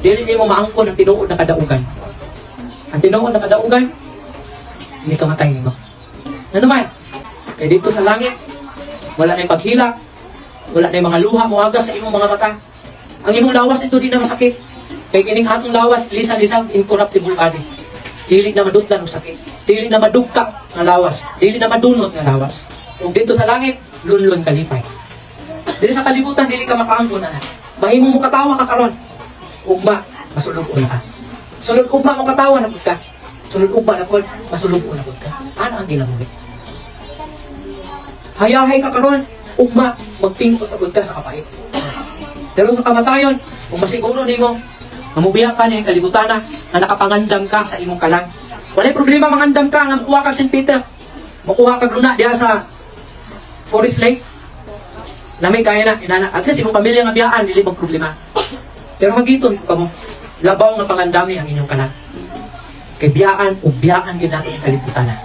Dili nimo maangkon ang tinuod na kadaugan. Ang tinuod na kadaugan, hindi ka matay nimo. Ano man? Kay dito sa langit, wala na paghilak, wala na mga luha mo agas sa imong mga mata. Ang imong lawas ito di na masakit. Kay kining atong lawas, lisan-lisan, incorruptible body. Dili na madutlan og sakit. Dili na madugka nga lawas. Dili na madunot nga lawas. Ug dito sa langit, lunlun kalipay. Dili sa kalibutan, dili ka makaangkon na. Mahimo mo katawa ka karon. Ugma, masulub-on ka. Sulod ugma mo katawa na pud ka. Sulod ugma na pud, masulub-on na pud ka. Ano ang ginabuhi? Hayahay ka karon, ugma, magtingkot na pud ka sa kapait. Pero sa kamatayon, kung masiguro nimo, mamubiya ka ni kalibutan na, nga nakapangandam ka sa imong kalang. Walay problema mangandam ka nga mukuha kag St. Peter. Mukuha kag luna diha sa Forest Lake. Lami kaya na, inana. At least imong pamilya nga biyaan, dili magproblema. Pero hagiton pa mo, labaw nga pangandami ang inyong kalang. Kay biyaan o biyaan gyud nato ang kalibutan na.